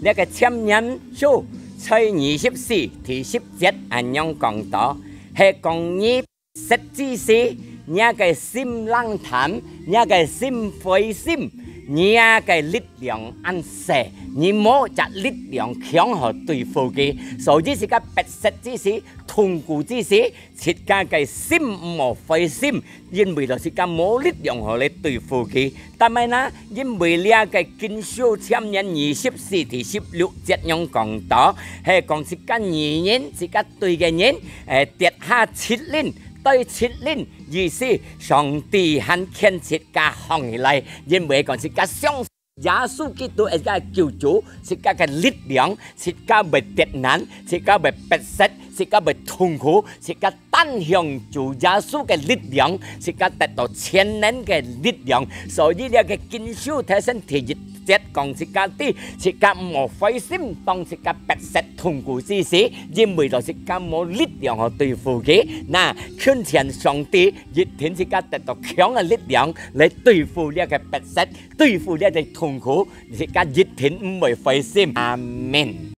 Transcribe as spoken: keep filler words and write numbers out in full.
這个箴言書在二十四第十節恁樣講到，係講你識之時，若个心冷淡，若个心灰心，若个力量恁細，你無隻力量強好對付佢。所以自家逼塞之時，痛苦之時，自家个心毋好灰心，因為到自家無力量好來對付佢。但係呢，因為這个經書箴言二十四第十六節樣講到，係講自家義人，自家對个人，誒，跌下七輪，對七輪，意思上帝還牽自家䟘起來，因為講自家相信耶穌基督係自家个救主，自家个力量，自家會跌難，自家會逼塞，自家會痛苦，自家單向主耶穌个力量，自家得到全能个力量。所以這个經書提醒第一節講自家知，自家毋好灰心，當自家逼塞痛苦之時，因為到自家無力量好對付佢。那，近前上帝一定自家得到強个力量來對付這个逼塞，對付這个痛苦，自家一定毋會灰心。阿們。